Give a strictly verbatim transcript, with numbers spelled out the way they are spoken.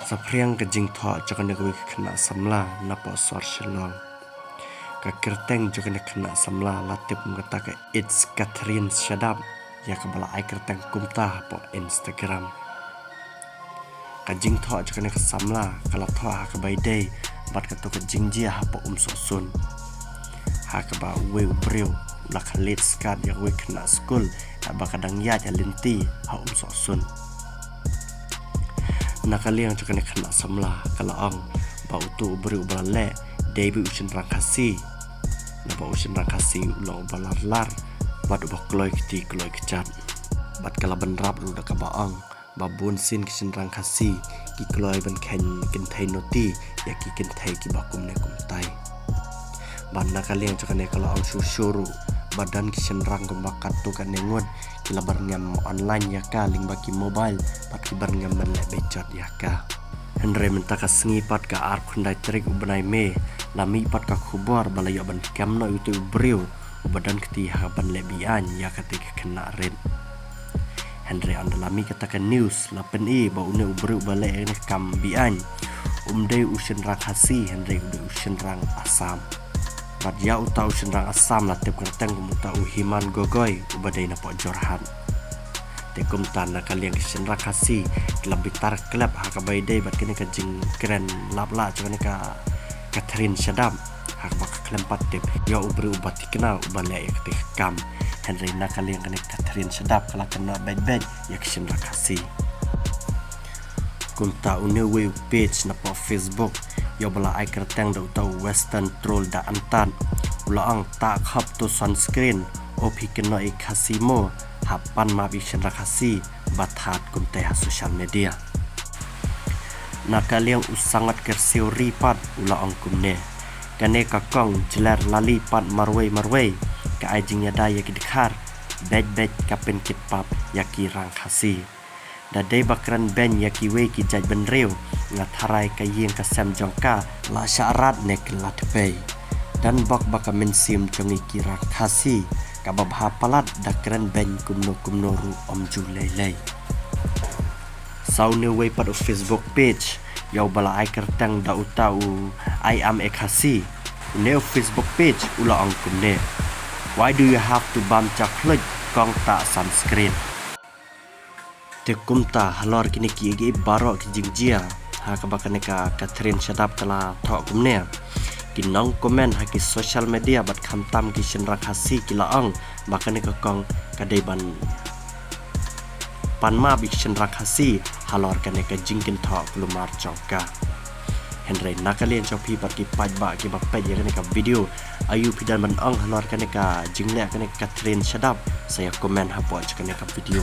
Saphriang ka jingthoh jong kane kawei ka khynnah samla napoh sor Shillong. Ka kyrteng jong kane ka khynnah samla la tip kum kata ka It's Catherine Shadap, ïa kaba la ai kyrteng kumta hapoh Instagram. Ka jingthoh jong kane ka samla ka la thoh ha kaba ïadei bad kato ka jingjia hapoh Umsohsun, ha kaba uwei u briew u la khlad skat ïa kawei ka khynnah skul haba ka dang ïaid ha lynti ha Umsohsun. Na ka liang jong kane ka khynnah samla ka la ong ba uto u briew uba la leh dei beit u shynrang Khasi, naba u shynrang Khasi u long uba larlar bad uba kloi kti kloi kjat. Bad ka la bynrap ruh da kaba ong ba bunsien ki shynrang Khasi ki kloi ban kheiñ kynthei noti ïa ki kynthei kiba kumne kumtai. Bad na ka liang jong kane ka la ong shuh shuh ruh ba don ki shynrang kumba katto katne ngut ki la byrngem online ïa ka lyngba ki mobile bad ki byrngem ban leh beit jot ïa ka. Hynrei mynta ka sngi pat, ka arphew khyndai tarik u bnai May, la mih pat ka khubor ba la ïoh ban kem noh ïa uto u briew uba don kti ha ban leh be-aiñ ïa katei ka khynnah rit. Hynrei ynda la mih kata ka news la pyni ba une u briew uba leh ïa kane ka kam be-aiñ um dei u shynrang Khasi, hynrei u dei u shynrang Assam. Bad ïa uta u shynrang Assam la tip kyrteng kum uta u Himan Gogoi uba dei napoh Jorhat. Te kumta na ka liang ki shynrang Khasi ki la bitar klep ha kaba ïadei bad kane ka jingkren lap lah jong kane ka Catherine Shadap, ha kaba ka khlem pat tip ïa u briew uba thikna uba leh ïa katei ka kam. Hynrei na ka liang kane ka Catherine Shadap ka la kynnoh beit beit ïa ki shynrang Khasi. Kumta une uwei u page napoh Facebook ïa uba la ai kyrteng da uta u Western Troll da Antat u la ong, "Ta khop to sunscreen, o phi kynnoh ïa ki Khasi mo, hap pan map ïa ki shynrang Khasi ba thad kumtei ha social media." Na ka liang u Sangot Kyrsiew Ri pat u la ong kumne, "Kane ka kong jler lali pat marwei marwei, ka ai jingïada ïa ki dkhar, beit beit ka pynkit pap ïa ki rang Khasi. Da dei ba kren beiñ ïa kiwei ki jaitbynriew, nga tharai ka ïing ka sem jong ka la shah rat ne kylla thypei. Don bok ba ka mynsiem jong ngi ki rang Khasi kaba bha palat, da kren beiñ kumno kumno ruh ym ju lei lei." Sa une uwei pat u Facebook page ïa uba la ai kyrteng da uta u I Am a Khasi. Une u Facebook page u la ong kumne, "Why do you have to bam cha khluit, kong, ta sunscreen?" Te kumta halor kine kiei kiei baroh ki jingjia ha kaba kane ka Catherine Shadap ka la thoh kumne, ki nong comment ha ki social media bad khamtam ki shynrang Khasi ki la ong ba kane ka kong ka dei ban pan map ïa ki shynrang Khasi halor kane ka jingkynthoh kulmar jong ka. Hynrei na ka liang jong phi bad ki paidbah kiba peit ïa kane ka video, aïu phi don ban ong halor kane ka jingleh kane ka Catherine Shadap? Sa ïa comment hapoh jong kane ka video.